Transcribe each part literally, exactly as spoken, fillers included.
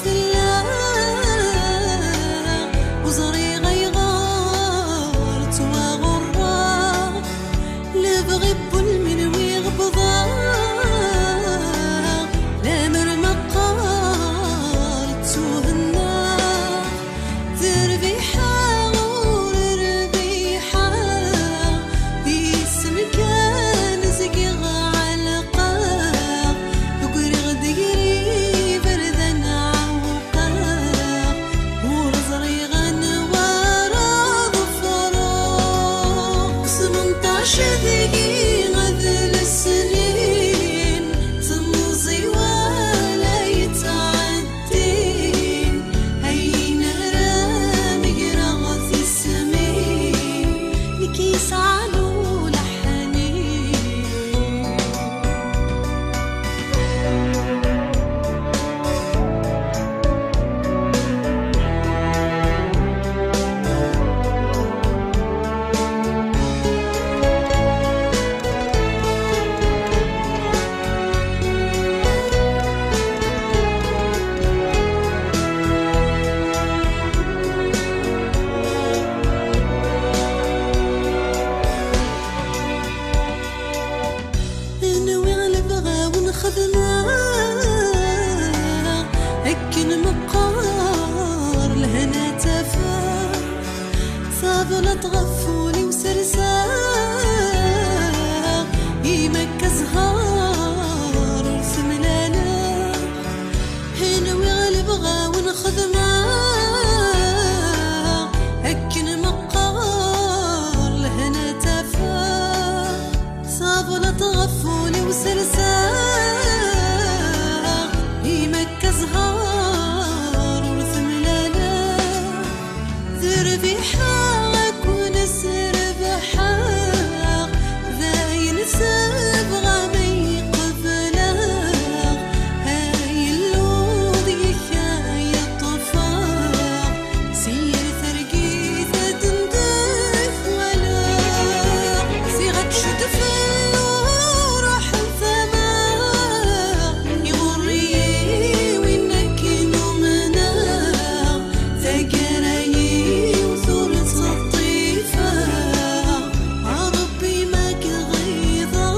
Fell-aɣ, ur ẓriɣ ayɣer ttwaɣurreɣ. Lebɣi n walmi nwiɣ bḍaɣ, lemmer meqqar ttuhennaɣ. Terbiḥeɣ ur rbiḥeɣ, isem kan zgiɣ ɛelqeɣ, ggriɣ-d gar iberdan ɛewqeɣ, ur ẓriɣ anwa ara ḍefreɣ. Smenṭac deg-i d lesnin, temẓi wala yettɛeddi. Ayen ara megreɣ tismin, nekk yesɛan ulaḥni. Nwiɣ lebɣi-w nxedmeɣ, akken meqqar lehna tafeɣ. Tablaḍt ɣef wul-iw serseɣ, imi akka zzher ur temlaleɣ. Nwiɣ lebɣi-w nxedmeɣ, akken meqqar lehna tafeɣ. Tablaḍt ɣef wul-iw serseɣ, imi akka zzher ur temlaleɣ. Terbiḥeɣ akk nesrebḥeɣ, d ayen sebɣa ma iqebleɣ, ay Illu deg-k ay ṭṭfeɣ, si yir targit ad ndek walaɣ, ziɣ ad tcudfel uruḥ n tama, iɣurr-iyi win akken umneɣ. Taggara-iw ur tt-ṭṭifeɣ, a Ṛebbi ma k-ɣiḍeɣ.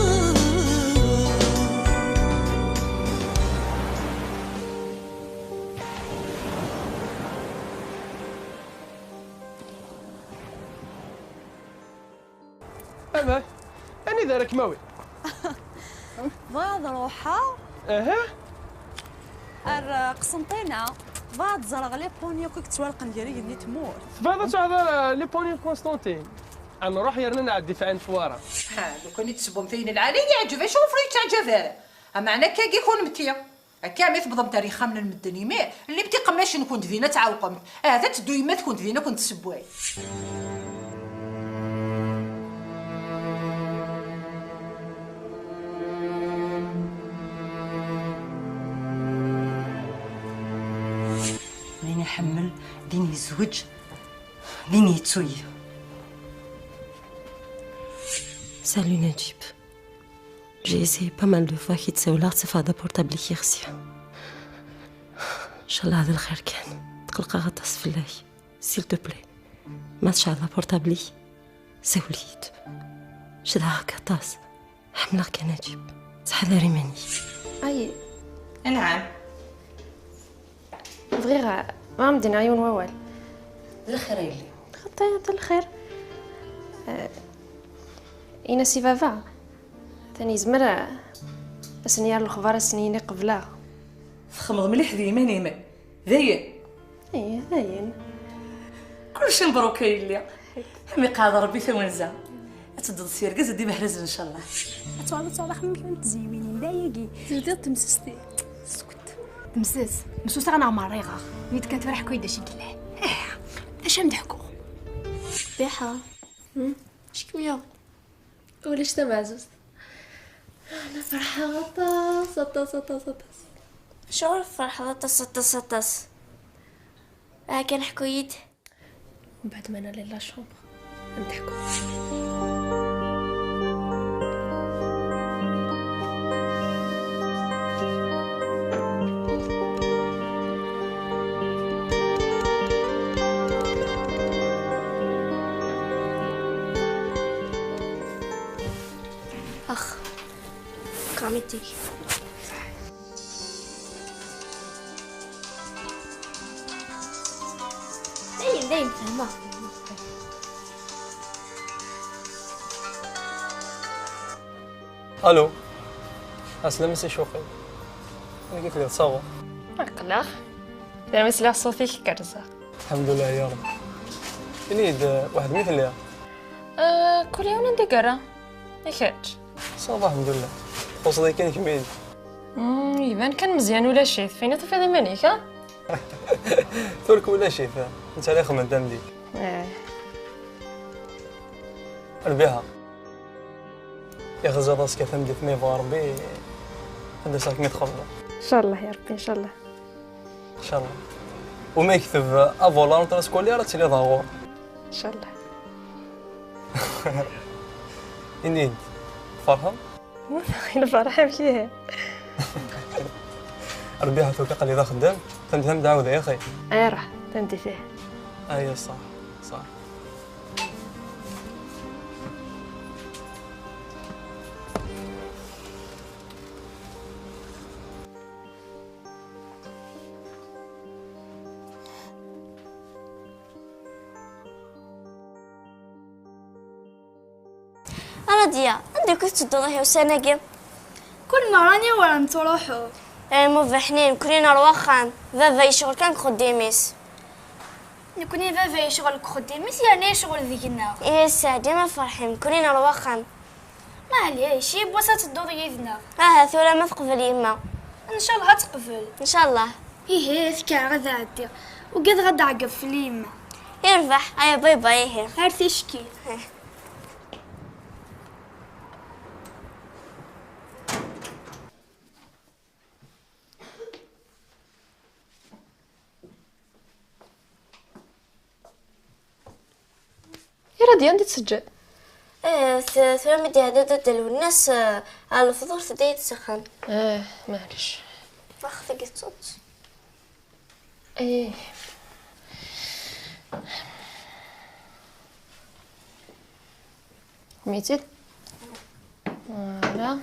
Amek? Anida ara kem-awiɣ? Bɣiɣ ad ruḥeɣ. Aha. Ar, uh, Qsenṭina. Bɣiɣ ad ẓreɣ les ponts akk i yettwalqen gar igenni d tmurt. Tebɣiḍ ad teɛḍeḍ, uh, les ponts Constantine? Ad nruḥ yerna nɛeddi f Ɛin Fwara. Ha, lukan i d-tessewwem tayen lɛali, yeɛǧeb, acu ufri yettaɛǧab ara? Ameɛna akkagi kunemti. Akka mi tewwḍemt ar yexxamen n medden imi, llimt iqemmacen-nkent din ad tɛewqemt. Ahat ad teddu yemma-tkent din ad kent-tessewway. Din iḥemmel, din yezweǧ, din yettu-yi. Salut Najib. J'ai essayé pas mal de fois, ki tsawleɣ ttafeɣ-d aportable-ik ixsi. Ncallah d lxir kan. Tqelqeɣ aṭas fell-ak. S'il te plaît, ma tceɛleḍ aportable-ik, sawel-iyi-d. Cedhaɣ-k aṭas. Ḥemmleɣ-k a Najib. Ttḥadar iman-ik. Ayi. Anɛam. Bɣiɣ, bɣiɣ ad m-d-iniɣ yiwen wawal. D lxir a yelli. Xaṭi, d lxir. Eh, ini-as i baba. Atan yezmer, eh, ad sen-yerr lexbar, ad sen-yini qebleɣ. Txemmeḍ mliḥ d yiman-im. Dayen. Ih, dayen. Kulci mebruk a yelli. Am iqeɛɛed Rebbi tawenza. Ad tedduḍ s yergaz d imehrazen, ncallah. Ad tuɣaleḍ, ad tuɣaleḍ axemmem kra n tzeywiwin, d ayagi. Tebdiḍ temsest-i. Sukut. Temses. Msusaɣ neɣ merriɣeɣ. Mi d-kkan tura ḥku-yi-d acu i yellan. Eh, d acu am d-ḥkuɣ? Biḥa. Hmm? Acu kem-yuɣen? Ulac tameɛzuzt. Ana ferḥeɣ aṭas, aṭas, aṭas, aṭas. Acuɣer tferḥeḍ aṭas, aṭas, aṭas? Aha kan ḥku-yi-d. Mbeɛd ma nali la chambre, ad m-d-ḥkuɣ. Dayen, dayen, fehmeɣ. Alo. Ɛeslama a Si Cuqi. Amek i telliḍ, ça va? Aql-aɣ. Termi sliɣ ṣṣut-ik, kerzeɣ. Lḥemdullah ya Rebbi. Ini-d, weḥd-m i telliḍ? Ah, kul yiwen anda i yerra. I kečč? Ça va, lḥemdullah. Txuṣṣeḍ-iyi kan kemmini. Hmm, iban kan Meẓyan ulac-it. Fina tufiḍ iman-ik, ha? Turk ulac-it. Netta la ixeddem tameddit. Eh. Rbiḥa. Iɣẓaḍ aẓekka tameddit ma yebɣa Rebbi, ad d-aseɣ kem-id-xeḍbeɣ. Ncallah ya Rebbi, ncallah. Ncallah. Uma yekteb avolant scolaire ad tiliḍ ar ɣur. Ncallah. Ini-d, tferḥeḍ? Lferḥ amek ihi? Rbiḥa tura aql-i d axeddam, tameddit ad ɛawdeɣ yaxi. Ay ruḥ, tameddit ihi. Aya ṣṣeḥ, ṣṣeḥ. A Radia, anda akk i tettedduḍ ihi ussan-agi? Kul merra aniwer nettruḥu. Eh, Mubeḥnin, nekkni ar waxxam. Baba yecɣel kan deg uxeddim-is. Nekkni baba yecɣel deg uxeddim-is, yerna yecɣel deg-neɣ. Ih, sseɛd-im a Ferḥim, nekkni ar waxxam. Maɛlic, yiwwas ad tedduḍ yid-neɣ. Aha, tura ma teqbel yemma. Ncallah ad teqbel. Ncallah. Ihi, fk-aɣ ad ɛeddiɣ. Ugadeɣ ad d-ɛeggeḍ fell-i yemma. Irbeḥ, aya bye bye ihi. Ar ticki. I Radia, anda i tt-teǧǧiḍ? Eh, t-, tura mi d-iɛedda Dda Lwennas, eh, ar lefḍur tedda-yi-d s axxam. Eh, maɛlic. Ax, tagi tettuḍ. Eh. Meytit? Voilà.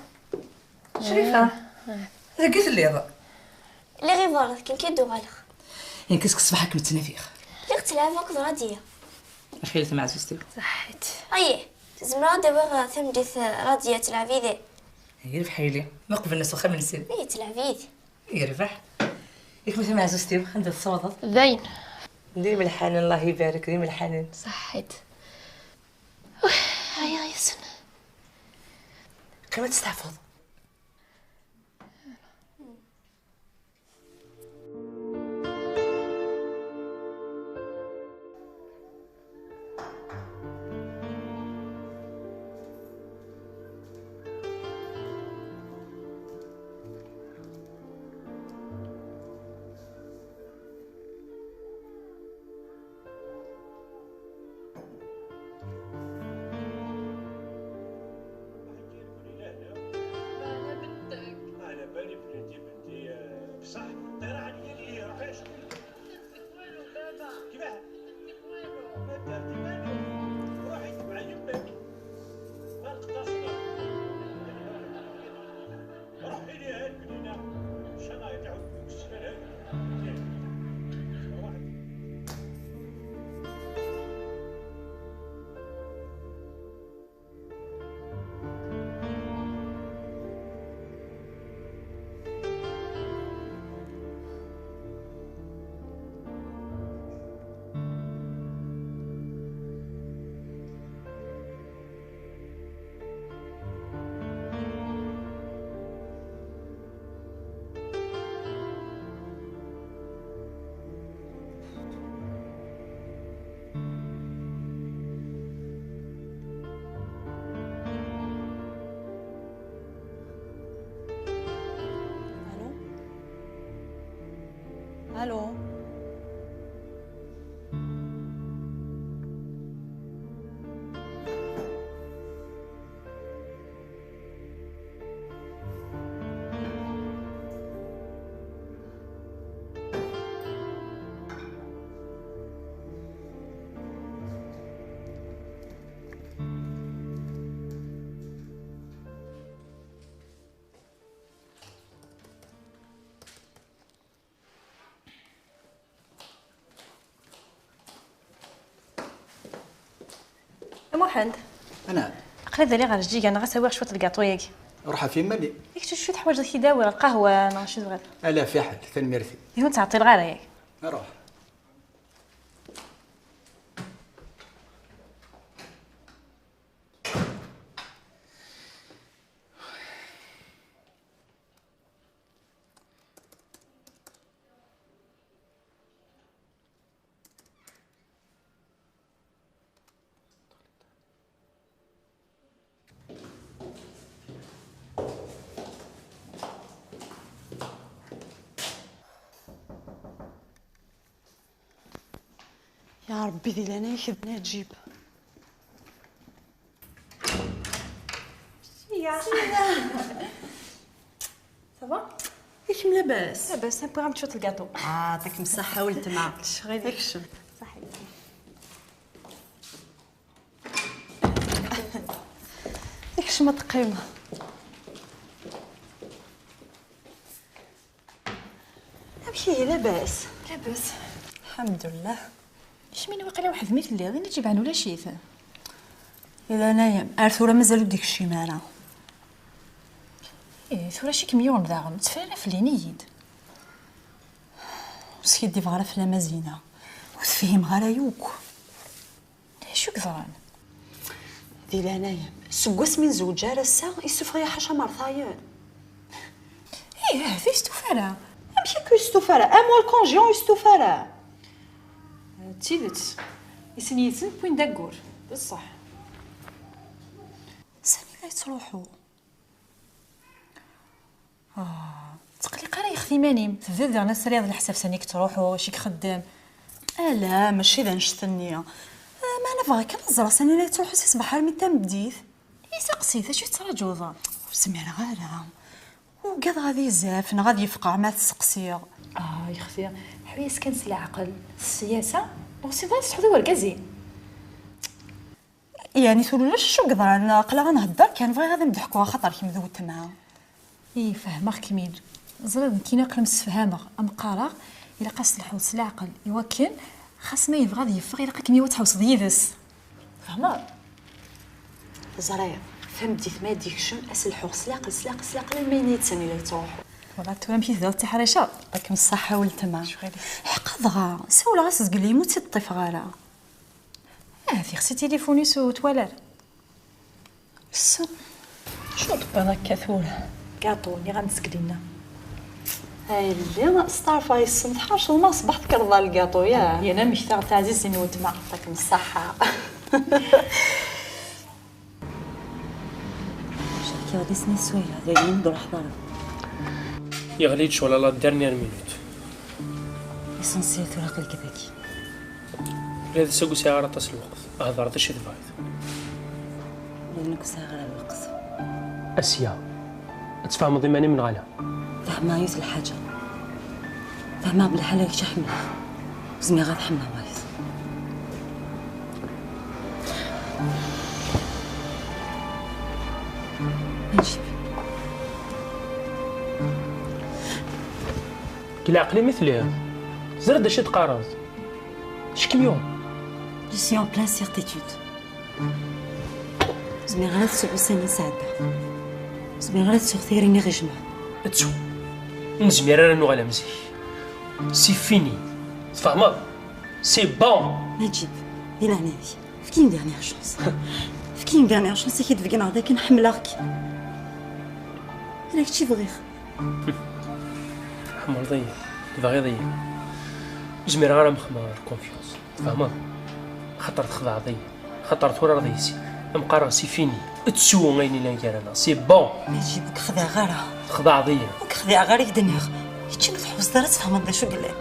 Crifa, eh, dagi telliḍ? Lliɣ i berra, akken kan d-uɣaleɣ. Nekk seg ṣṣbeḥ ad kem-ttnadiɣ. Lliɣ ttlaɛabeɣ akked Radiya. Lxir tameɛzuzt-iw. Ṣaḥit. Ayi, zemreɣ ad d-awiɣ, eh, tameddit, eh, Radiya tleɛb yid-i? Yerbeḥ a yelli, ma qeblen-as uxxam-nsen. Ayi, tleɛb yid-i. Yerbeḥ. Yak ma tameɛzuzt-iw, anda tessawḍeḍ? Dayen. D imelḥanen, Allah ibarek, d imelḥanen. Ṣaḥit. Ɛyiɣ yes-sen. Qqim ad testeɛfuḍ. على بالي بلاتي بنتي، آه، بصح الطيرة عليا ليه، ربي يشكرك. كيفاه؟ ما درتي والو. روحي مع يمك. ما نقدرش نروح. روحي ليها البنينة. مش أنا يدعو لك السلام. روحي. الو. الو. Muḥend. Anɛam. Aql-i ad aliɣ ɣer Jjiga, neɣ ad s-awiɣ cwiṭ n lgaṭu-yagi. Ruḥ ɣef iman-im. Yak cwiṭ ḥwaǧeɣ ad k-id-awiɣ lqahwa neɣ acu tebɣiḍ? Ala fiḥel, tanemmirt-ik. Ihi ur ttɛeṭṭileɣ ara yak. Ruḥ. Ya Ṛebbi, di leɛnaya-k d Naǧib. Siya. Ça va? I kemm labas? Labas, wwiɣ-am-d cwiṭ lgaṭu. Ah, ṭakem ṣṣeḥḥa weltma. Ccɣel. Kcem. Ṣaḥit. Kcem ad teqqimeḍ. Amek ihi, labas? Labas. Lḥemdullah. Kemmini waqila weḥd-m i telliḍ, i Naǧib ɛni ulac-it? Di leɛnaya-m, ar tura mazal ur d-ikcim ara. Ih, tura acu i kem-yuɣen daɣen? Tteffer fell-i, ini-yi-d. Ur skiddibeɣ ara fell-am a Zina. Ur tefhimeɣ ara yakk. D acu i yeḍran? Di leɛnaya-m, seg wasmi nezweǧ ar ass-a, yessufeɣ-iyi ḥaca mertayen. Ih, ahat ur yestufa ara. Amek akka ur yestufa ara? Un mois lkunji ur yestufa ara. D tidet. Issen yid-sen wwin-d aggur. D ṣṣeḥ. Sani la yettruḥu? Ah, ttqelliq ara yexf iman-im. Tebdiḍ diɣen ad tesriḍ leḥsab sani i yettruḥu, acu i ixeddem. Ala, mačči d annect-nni. Ah, meɛna bɣiɣ kan ad ẓreɣ sani la yettruḥu si ṣṣbeḥ armi d tameddit. I seqsi-t, acu i tettraǧuḍ? Ur zmireɣ ara. Ugadeɣ ad izaf neɣ ad yefqeɛ ma t-seqsiɣ. Ah, yexti, ḥwi-yas kan s leɛqel, s ṣṣyasa, ur ɣ-ssineḍ ara tessetḥuḍ i wergaz-im. Yeɛni tura ulac acu yeḍran, aql-aɣ ad nhedder kan, bɣiɣ ad am-d-ḥkuɣ axaṭer kemm d weltma. Ih, fehmeɣ-kem-id. Ẓriɣ nekkini aql-i msefhameɣ, am qqareɣ, ilaq ad s-telḥuḍ s leɛqel, i wakken xas ma yebɣa ad yeffeɣ, ilaq ad kem-yawi ad tḥewseḍ yid-s. Tfehmeḍ? Ẓriɣ, tameddit ma ad d-ikcem, ad s-lḥuɣ s leɛqel, s leɛqel, s leɛqel, alma yenna-yi-d sani la yettruḥu. Wala tura amek i tebdiḍ ttiḥriceḍ? Ṭakem ṣṣeḥḥa weltma. Ccɣel-ik. Ḥqa dɣa, sawleɣ-as zgelli-m ur tt-id-ṭṭifeɣ ara. Ah, tixsi tilifun-is ur twala ara. Ssa, acu tewwiḍ akka tura? Gaṭu, nniɣ-am-d seg dinna. Ay lliɣ, steɛrfeɣ yes-m tḥerceḍ ma ṣbeḥ tekkreḍ ɣer lgaṭu, ya? Yan amek taɣ taɛzizt n weltma. Ṭakem ṣṣeḥḥa. Cerkeɣ di snat swayeɛ, d ayen ur d-ruḥeḍ ara. Yeɣli-d ccɣel à la dernière minute. L'essentiel tura aql-ik dagi. Ula d ass-agi ur sɛiɣ ara aṭas n lweqt. Hder d acu i tebɣiḍ. Ula d nekk ur sɛiɣ ara lweqt. Asya, ad tfehmeḍ iman-im neɣ ala? Fehmeɣ yiwet lḥaǧa. Fehmeɣ belli ḥala kečč i ḥemmleɣ. Ur zmireɣ ad ḥemmleɣ wayeḍ. Maǧid. Deg leɛqel-im i telliḍ? Teẓriḍ d acu i d-teqqareḍ? Acu i kem-yuɣen? Je suis en pleine certitude. Ur zmireɣ ara ad sɛuɣ ussan i sɛeddaɣ. Ur zmireɣ ara ad sɛuɣ tayri-nni ɣ-ijemɛen. Ttu, ur nezmir ara ad nuɣal am zik. C'est fini. Tfehmeḍ? C'est bon. Maǧid, di leɛnaya-k, efk-iyi une dernière chance. Efk-iyi une dernière chance, ad k-id-beggneɣ d akken ḥemmleɣ-k. Ala kečč i bɣiɣ. Tḥemmleḍ-iyi, tebɣiḍ-iyi. Ur zmireɣ ara ad m-xedmeɣ la confiance. Tfehmeḍ? Xaṭer txedɛeḍ-iyi. Xaṭer turareḍ yis-i. Am qqareɣ, c'est fini. Ttu ayen yellan gar-aneɣ. C'est bon. Maǧid, ur k-xdiɛeɣ ara. Txedɛeḍ-iyi. Ur k-xdiɛeɣ ara, i k-d-nniɣ. Kečči ur tḥewwseḍ ara ad tfehmeḍ d acu yellan.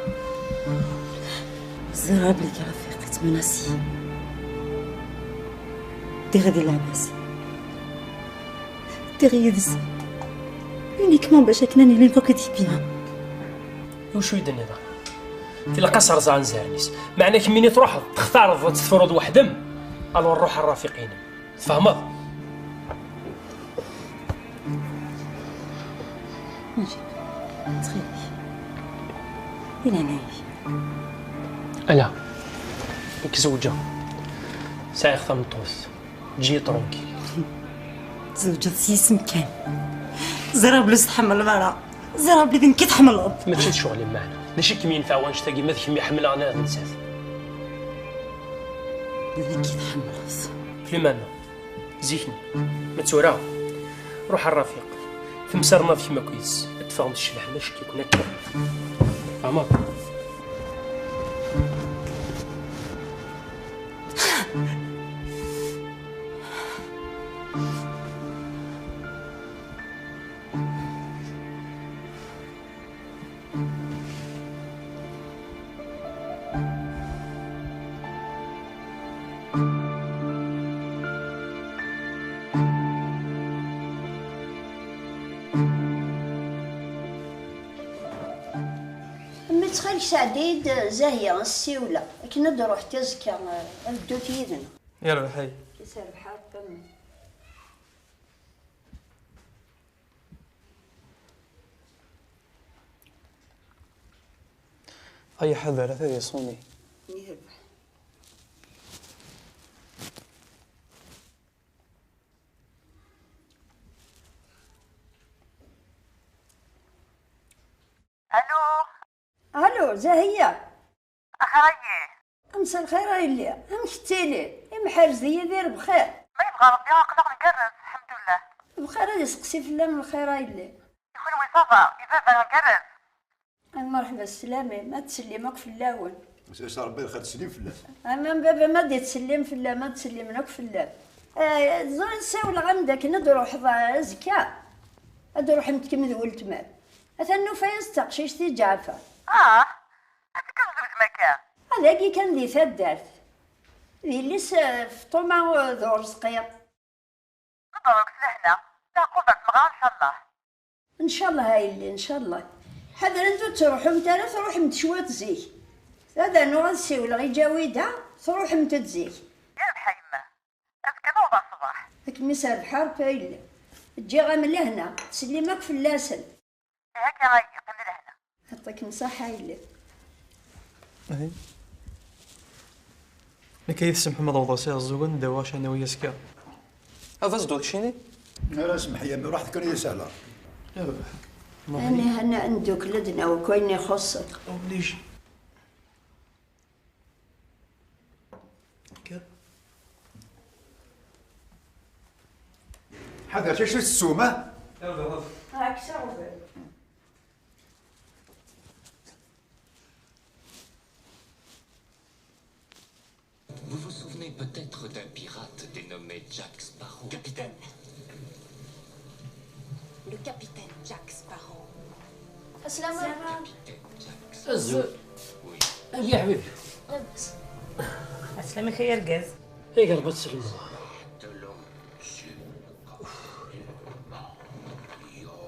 Ẓriɣ belli Rafiq yettmenasi. Ddiɣ di lɛebas. Ddiɣ yid-s. Uniquement bac akken ad nili en tant que des biens. Iwacu i d-tenniḍ? Tilaq ad s-rẓeɣ anzaren-is. Meɛna kemmini truḥeḍ, textareḍ ad tefruḍ weḥd-m, alors ruḥ ar Rafiq-inem. Tfehmeḍ? Maǧid, ttxil-k. Di leɛnaya-k. Ala. Nekk zewǧeɣ. Sɛiɣ tameṭṭut. Ǧǧi-yi tranquille. Tzewǧeḍ s yisem kan. Ẓriɣ belli ur s-tḥemmleḍ ara. Ẓriɣ belli d nekk i tḥemmleḍ. Mačči d ccɣel imeɛna. D acu i kem-yenfeɛ wanect-agi ma d kemm i ḥemmleɣ neɣ d nettat? D nekk i tḥemmleḍ. Plus maintenant. Zik-nni. Ma d tura, ruḥ a Rafiq. Temsarneḍ kemm akked-s. Ad teffɣem tecbeḥem acek-iken akka. Fehmeḍ? Mmi, ttxil-k, sɛeddi-yi-d Zahya, ad s-ssiwleɣ, akken ad d-ruḥent azekka, eh, ad ddut yid-neɣ. Yerbeḥ-iyi. Yesserbeḥ Ṛebbi, a mmi. Ay ḥader, ata di ṣuni. Yerbeḥ. Allo. Allo, Zahya. Axir-ayi. Msal xir a yelli, amek tettiliḍ? Imḥerz d Yidir bxir? Ma yebɣa Rebbi aql-aɣ ngerrez, lḥemdullah. Bxir, ad iseqsi fell-am lxir a yelli. I kunwi ça va, i baba ngerrez? Ay mṛeḥba, sslam-im, ad tsellim akk fell-awen. Ur s-, Rebbi lxir, tsellim fell-as. Ama baba ma d-ittsellim fell-am, ad tsellimen akk fell-am. Eh, ẓer, ssawleɣ-am-d akken ad d-truḥeḍ, eh, azekka. Ad d-ruḥemt kemm d weltma-m. Atan nufa-yas d taqcict i Ǧaɛfar. Ah, ad tekkeḍ zewǧem akka? Ad agi kan di taddart. D yelli-s, eh, Feṭṭuma, eh, d Urezqi. Mebruk s lehna. Taɛqub ar tmeɣra, ncallah. Ncallah a yelli, ncallah. Ḥadremt ur ttruḥumt ara, truḥemt cwiṭ zik. Ad rnuɣ ad siwleɣ i Ǧawida, truḥemt-d zik. Yerbeḥ a yemma. Azekka newweḍ ṣṣbeḥ. Ad kem-iserbeḥ Ṛebbi a yelli. Ǧǧiɣ-am lehna, ttsellim akk fell-asen. Ihi akka ay yeqqim lehna. Yeɛṭikem ṣṣeḥḥa a yelli. Ahi. Nekk yid-s Mḥemmed Awḍas Iɛeẓẓugen, d awac ad nawi azekka. Ad as-d-ur kcini? Ara semmeḥ yami, ruḥ tekkan yid-s ala. Yerbeḥ. Ani hana ndukkel-d nawi akk ayen ixuṣṣen. Obligé. Kker. Ḥader, acu i tettum, ah? Vous vous souvenez peut-être d'un pirate dénommé Jack Sparrow. Capitaine. Le capitaine Jack Sparrow. Aslama. Azul. Amek ya ḥbibi? Labas. Aslamek ay argaz. Ay yerba tselma.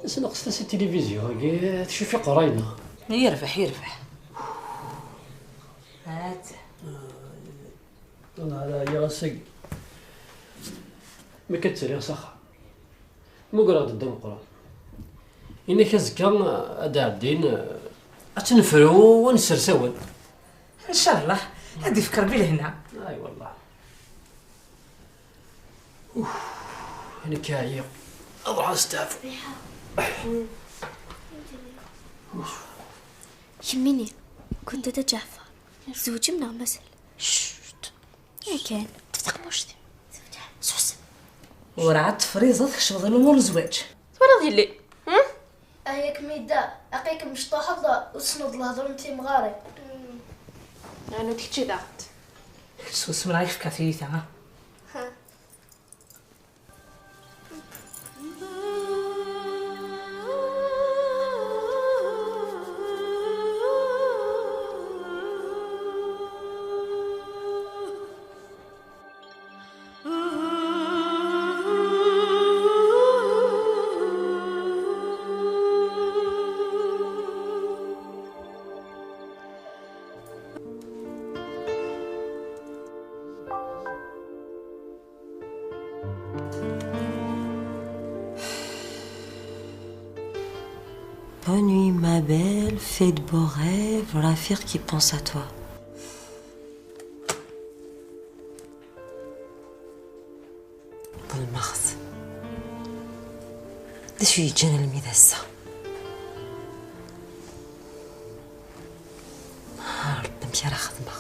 Asneqset i tilivizyu-agi, tcuf iqerray-nneɣ. Yerbeḥ, yerbeḥ. Hat. Ala, ɛyiɣ ass-agi. Mi akka ttaliɣ s axxam, mmugreɣ-d Dda Meqqran. Ini-k azekka ad d-ɛeddin, ad tt-nefru, ad nessers awal. Ncallah, ad d-ifk Rebbi lehna. Ay wallah. Uf, nekk ɛyiɣ. Ad ruḥeɣ ad steɛfuɣ. Kemmini, kunt a Ǧaɛfar, tzewǧem neɣ mazal? Cct. Yakan, ṭṭef taqemmuct-im. Susem. Werɛad tefriẓeḍ tkecmeḍ i lumuṛ n zzwaǧ. Twalaḍ yelli? Hmm? Ay akken mi yedda, aql-ikem mecṭuḥeḍ, ur tessneḍ lehdur n timɣarin. Ɛnu d kečč i d aɣent. Kečč susem neɣ ad k-fkeɣ tiyita, ha? Ha. Bonne nuit, ma belle, fais de beaux rêves, Rafik qui pense à toi. Ḍelmeɣ-t. D acu yeǧǧan almi d ass-a? Ṛebbi, amek ara xedmeɣ?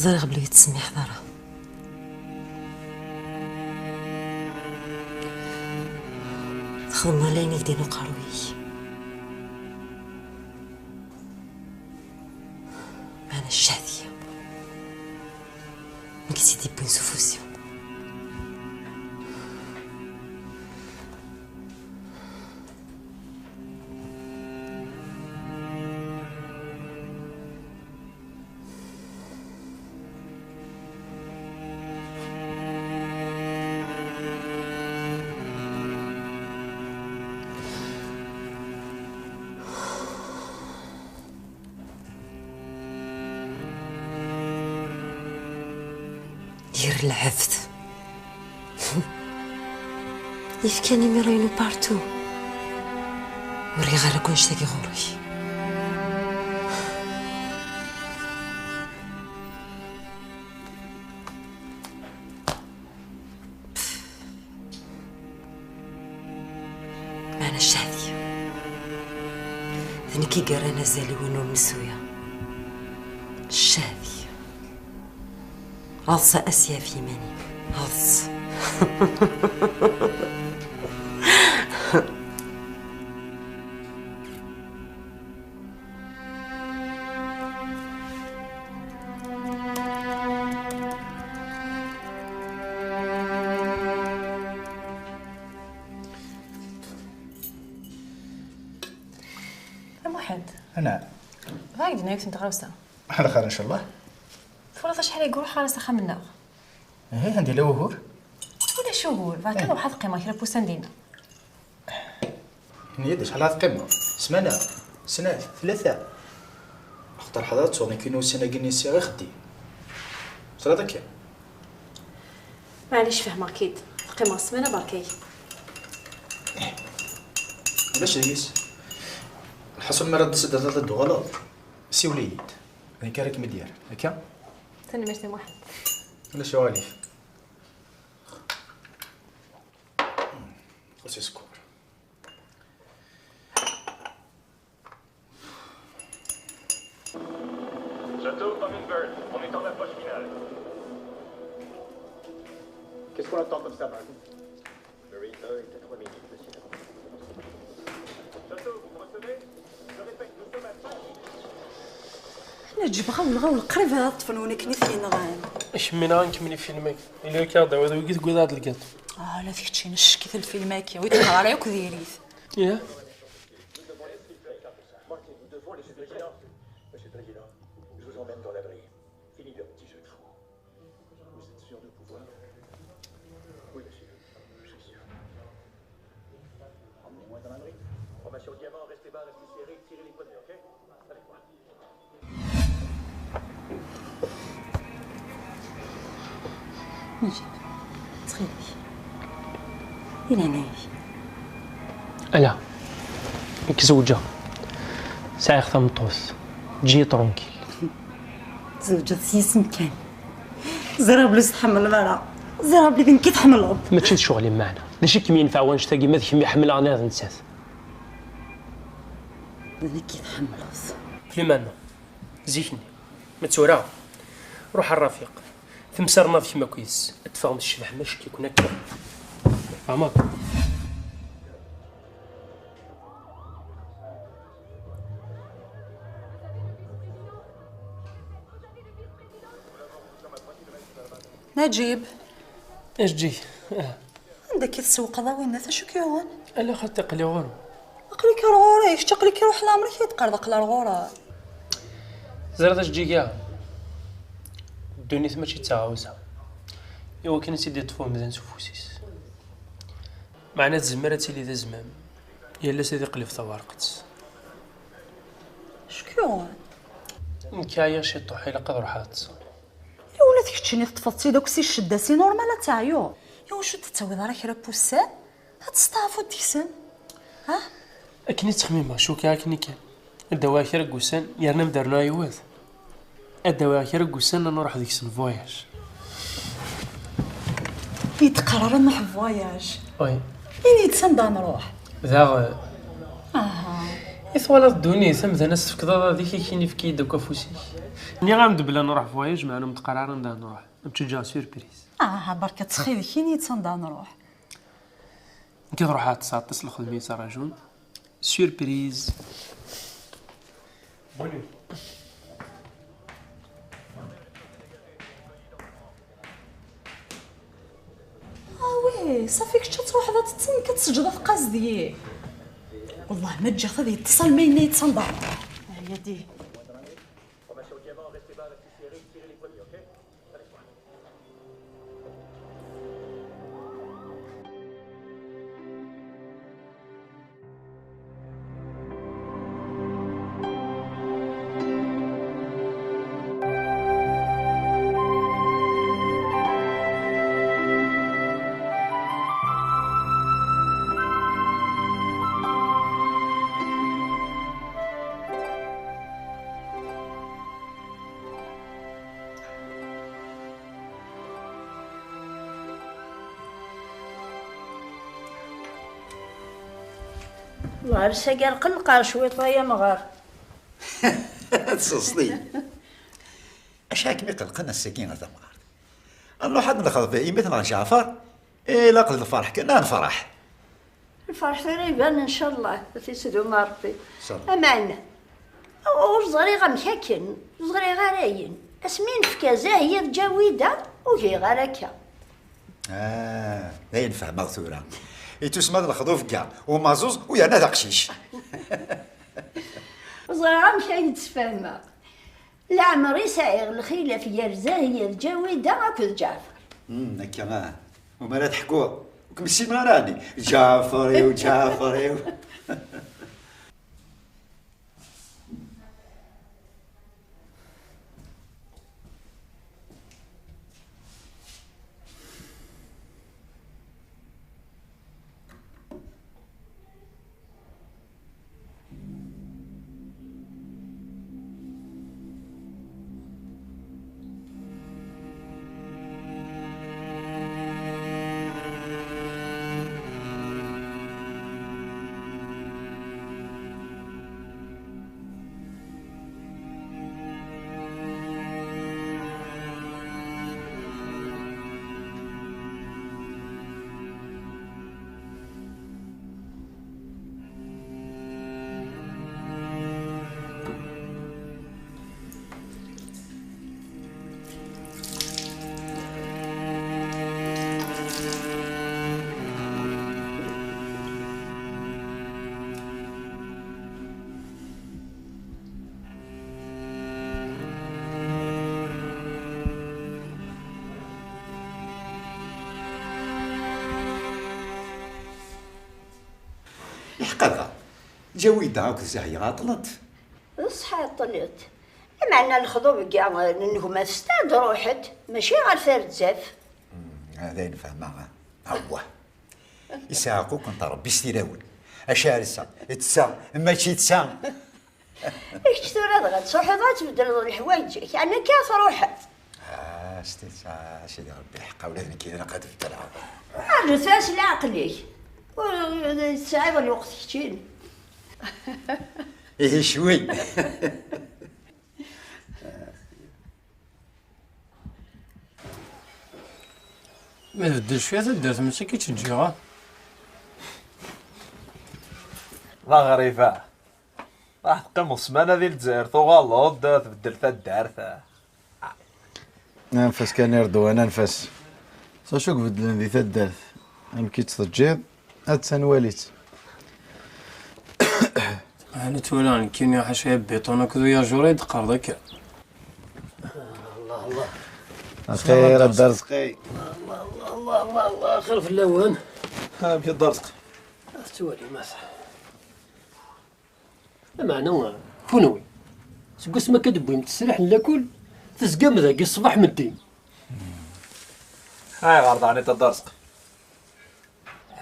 Ẓriɣ belli ur tettsemmiḥeḍ ara. Txedmeḍ ala ayen i k-d-yenna uqerruy-ik. Meɛna ccah deg-i. Nekk i tt-id-iwwin s ufus-iw. Yir lɛebd. Yefka numéro-inu partout. Ur riɣ ara akk annect-agi ɣur-k. Meɛna ccah deg-i. D nekk i yerran azal i win ur neswi ara. Ccah deg-i. Ɛeḍḍes a Asya ɣef yiman-im. Ɛeḍḍes. A Muḥend. Anɛam. Bɣiɣ ad k-d-iniɣ yiwet n tɣawsa. Ɛla xir, ncallah. Twalaḍ acḥal ay iruḥ ɣer-s axxam-nneɣ? Ih, anda yella wugur? Ulac ugur, bɣiɣ kan ruḥ ad qqimeɣ kra n wussan dinna. Ini-yi-d acḥal ara teqqimeḍ? Ssmana? Snat? Tlata? Axaṭer ḥader ad ttuɣ nekkin ussan-agi-nni sɛiɣ ixeddim. Teẓriḍ akka? Maɛlic, fehmeɣ-k-id. Teqqimeḍ ssmana, berka-k. Ulac deg-s. Lḥaṣun, mi ara d-taseḍ ad d-tuɣaleḍ, siwel-iyi-d. D nekk ara kem-id-yerren, akka? Tanemmirt a Muḥend. Ulac uɣilif. Xas isekkeṛ. Château Hummingbird, on est en approche finale. Qu'est-ce qu'on attend comme ça, Martin? Marine un est à trois minutes, monsieur. Château, vous me recevez? Je répète, nous sommes à cinq minutes. Neǧǧeb ɣawel ɣawel, qrib ad ṭṭfen win akken i t-yenɣan. Kemmini ad nkemmel ifilm-agi. Ili akka d awad wigi tewwiḍ-aɣ-d lgaṭu. Ah, la tkeččin ccek i lfilm-agi, ur yi-d-qqar ara yakk diri-t. Ih. Monsieur le Président, je vous emmène dans l'abri. Fini leur petit jeu de fou. Vous êtes sûr de pouvoir? Oui, monsieur. Je suis sûr. Emmenez-moi dans l'abri. Formation diamant, restez bas, restez serrés, tirez les poignets, ok? Allez, quoi. Maǧid, ttxil-k, di leɛnaya-k. Ala, nekk zewǧeɣ. Sɛiɣ tameṭṭut. Eǧǧ-iyi tranquille. Tzewǧeḍ s yisem kan. Ẓriɣ belli ur s-tḥemmleḍ ara. Ẓriɣ belli d nekk i tḥemmleḍ. Mačči d ccɣel-im meɛna. D acu i kem-yenfeɛ wanect-agi ma d kemm i ḥemmleɣ neɣ d nettat? D nekk i tḥemmleḍ. Limana, zik-nni, ma d tura, ruḥ ar Rafiq, temsarnaḍ kemm akk yid-s, ad teffɣem tcebḥem acek-iken akka. Fehmeḍ? Naǧib. Aǧǧi. Anda akka i tsewqeḍ a winna? Acu k-yuɣen? Ala xaṭi aql-i ɣur-m. Aql-ik ar ɣur-i, kečč aql-ik iruḥ lamer-ik i d-qqareḍ aql ar ɣur-i. Teẓriḍ a Jeǧǧiga, ddunit mačči d taɣawsa i wakken ad tt-id-iṭṭef umdan s ufus-is. Meɛna tzemmer ad tili d azmam, yal ass ad iqleb tawerqet. Acu k-yuɣen? Nekk ɛyiɣ ciṭuḥ, ilaq ad ruḥeɣ ad ṭṭseɣ. Ula d keččini teṭṭfeḍ-tt-id akk si ccedda, si normal ad teɛyuḍ. Iwacu ur d-tettawiḍ ara kra n wussan? Ad testeɛfuḍ deg-sen. Ha? Akken i ttxemmimeɣ, cukkeɣ akken i kan. Ad d-awiɣ kra n wussan, yerna ad m-d-rnuɣ yiwet. Ad d-awiɣ kra n wussan ad nruḥ deg-sen voyage. Ur yi-d-qqar ara ad nruḥ voyage. Oui. Ini-d sanda ad nruḥ. Daɣ, aha. I twalaḍ ddunit, amdan ad s-tefkeḍ aḍad-ik, akin ifka-yi-d akk afus-ik. Nniɣ-am-d belli ad nruḥ voyage, meɛna ur m-d-qqar ara anda ad nruḥ. Ad m-ǧǧeɣ surprise. Aha, berka ttxil-k, ini-d sanda ad nruḥ. Nekk ad ruḥeɣ ad ṭṭseɣ, aṭas n lxedma i yi-ttraǧun. Surprise. Bonne nuit. Ah oui, ṣafi kečč ad truḥeḍ ad teṭṭseḍ, nekk ad teǧǧeḍ ad teqqaz deg-i. Wellah ma ǧǧiɣ-t ad yeṭṭes alma yenna-yi-d sanda. Aya di. Lɛers-agi ar qelqer cwiṭ ay amɣar. Tseṣṣli. Acu ara kem-iqelqen ass-agi a tamɣart? Nruḥ ad nexḍeb i yemma-tneɣ Ǧaɛfar, ilaq d lferḥ kan ad nefreḥ. Lferḥ tura iban, ncallah, ad t-isdum Ṛebbi. Ncallah. Ameɛna, ur ẓriɣ amek akken, ur ẓriɣ ara ayen. Asmi nefka Zahiya d Ǧawida, ur giɣ ara akka. Ah, d ayen fehmeɣ tura. Itusma d lexḍubegga, umaẓuẓ, u yerna d aqcic. Ur ẓriɣ amek ay d-sfehmeɣ. Leɛmer i sɛiɣ lxilaf gar Zahiya d Ǧawida akked Ǧaɛfar. Hmm, akka, ah. Uma ara teḥkuḍ, ur kem-ssineɣ ara ɛni. Ǧaɛfar-iw, Ǧaɛfar-iw. Iḥeqqa dɣa, Ǧawida akked Zahya ɛeṭṭlent. D ṣṣeḥ ɛeṭṭlent. Lameɛna lexḍubegga n gma-tsen ad ruḥent, mačči ɣer Tarzaf. Hmm, d ayen fehmeɣ. Awah. Isɛeqquqent Ṛebbi s tilawin. Acu ar sa, d ta, mačči d ta. Kečč tura dɣa ad truḥeḍ ad tbeddleḍ leḥwayeǧ-ik, ɛni akka ad truḥeḍ? Ah, s tidet, ah, Sidi Ṛebbi, lḥeqqa, ula d nekk ilaq ad beddleɣ. Rǧu tura s leɛqel-ik. Ur, ur tesɛiḍ lweqt keččini. Ihi cwi. Ma tbeddel cwiya taddart, mačči akka i tt-ǧǧiɣ, ah. D aɣrib, ah. Raḥ teqqimeḍ ssmana di Lezzayer, tuɣaleḍ-d, tbeddel taddart. Anef-as kan i Ṛedwan, anef-as. S acu i ibeddlen di taddart? Amek i tt-teǧǧiḍ? Attan wali-tt. Ɛni twalaḍ nekkini ḥaca abiṭun akked uyajur i d-teqqareḍ akka? Axir a Dda Rezqi. Allah, Allah, Allah, Allah, xir fell-awen. Amek a Dda Rezqi? Ad tettwalim, ata. Lameɛna, kunwi, seg wasmi akka d-tewwim ttesriḥ n lakul, tezgam dagi ṣṣbeḥ meddi. Ayɣer daɣen a Dda Rezqi?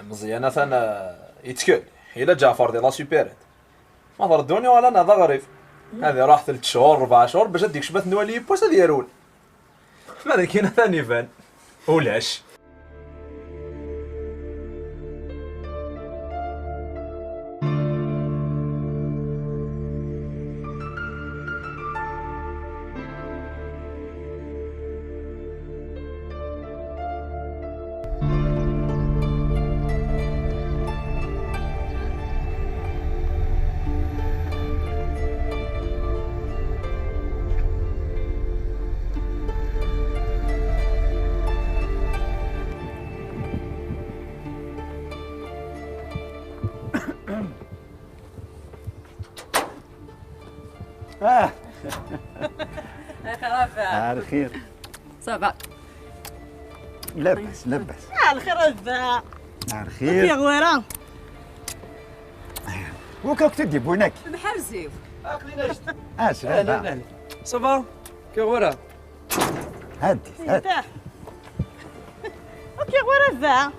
Meẓyan atan, eh, yettkel. Yella Ǧaɛfeṛ di la supérette. Ma tṛeddun yuɣal-aneɣ d aɣrib. Ad iṛuḥ telt cchur, ṛebɛa cchur, bac ad d-ikcem ad t-nwali yiwwas ad yerwel. Ma d akken atan iban. Ulac. Ah. Axir a Baba. Ar xir. Ça va. Labas, labas. Ah, lxir a Baba. Ar xir. Amek i ɣwara? Wak akk t-id-yewwin akk. Mḥerziw. Ah, slama. Ça va? Amek i ɣwara? Hadi, hadi. Amek i ɣwara a Baba?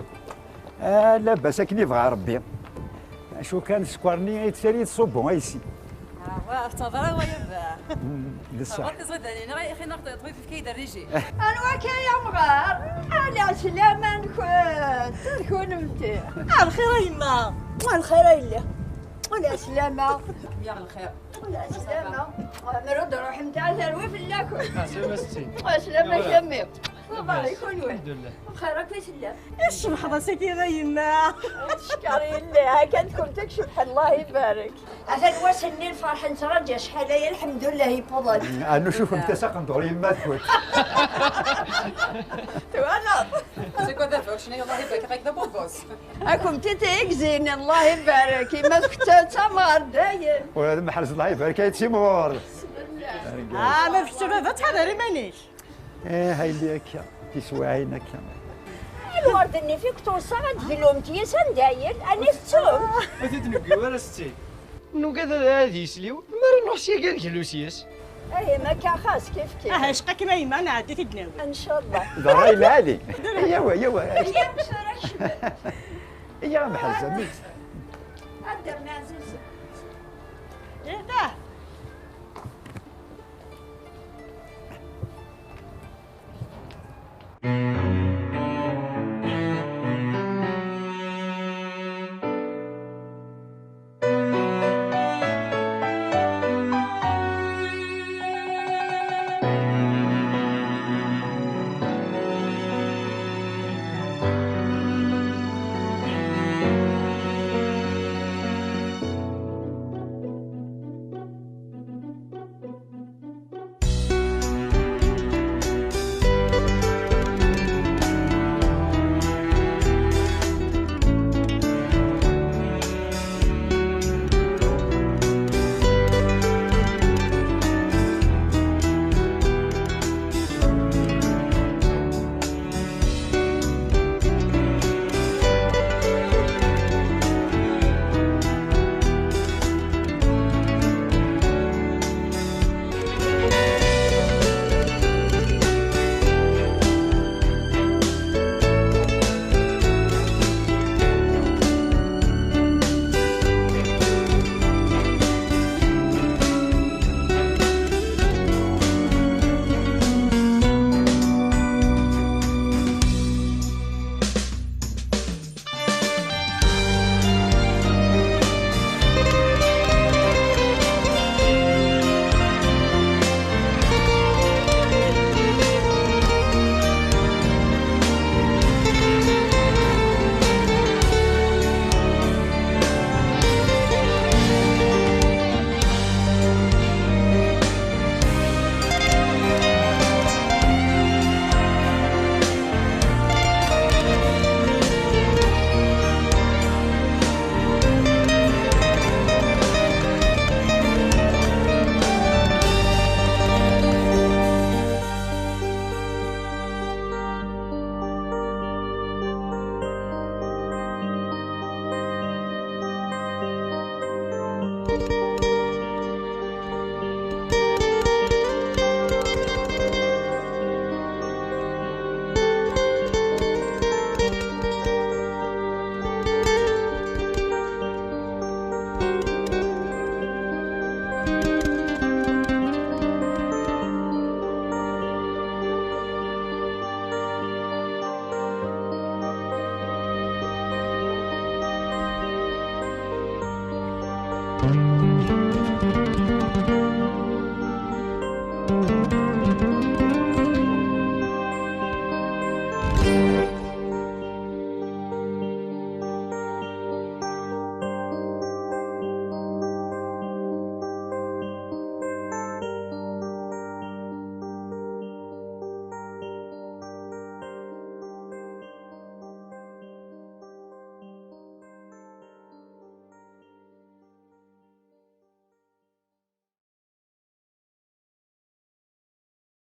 Ah, labas akken yebɣa Rebbi. Acu kan, sskeṛ-nni i ttali tṣubbu aysi. Ah, wa, tettaḍra wa a Baba. Mm, d ṣṣeḥ. Ɣer tiẓidanin, ɣer ixi neɣ ṭṭbib yefka-yi-d rriji. Anwa akka ay amɣar? Ala, slama-nkent, d kunemti. Ah, lxir a yemma. Ah, lxir a yelli. Ala, slama. Yaɣ lxir. Ala, slama. Mer ur d-ruḥemt ara terwi fell-akent. Ah, slama setti. Ah, slama kemmi. Labar i kunwi? Alḥemdulillah. Bxir akk i tellam? Icebḥeḍ ass-agi a yemma. Teckeṛ yelli, ha kan kumt ad k-cebḥen, Allah ibarek. Atan wass-nni lferḥ nettraǧu acḥal aya, lḥemdullah, yewweḍ-d. Anu cufemt-as aqendur i yemma-tkent. Twalaḍ? C'est quoi d'abord? Je n'ai Allah ibarek, avec de beaux gosses. Ad kumt-id-igzin, Allah ibarek, yemma-tkent d tamɣart dayen. Ula d Mḥerz, Allah ibarek, ay d timɣur. Ah, ma d kečč a baba, ttḥadar iman-ik. Eh, a yelli akka, tiswiɛin akka. Lwerd-nni fik tuṣa ad dlumt yes anda yel, ani tettum? Ma t-id-neggi ara setti. Nugad ad, ad yesliw, mi ara nruḥ sya gar gelus yes. Ahi, ma akka xas kif kif. Ah, icqa-kem a yemma, nɛeddi-t-id nawi. Ncallah. D ṛṛay lɛali. Yawa, yawa. Iyya, tura kecmet. Iyya, a Mḥerz, a mmi. Ad d-rnu ɛziz. Ih, dah.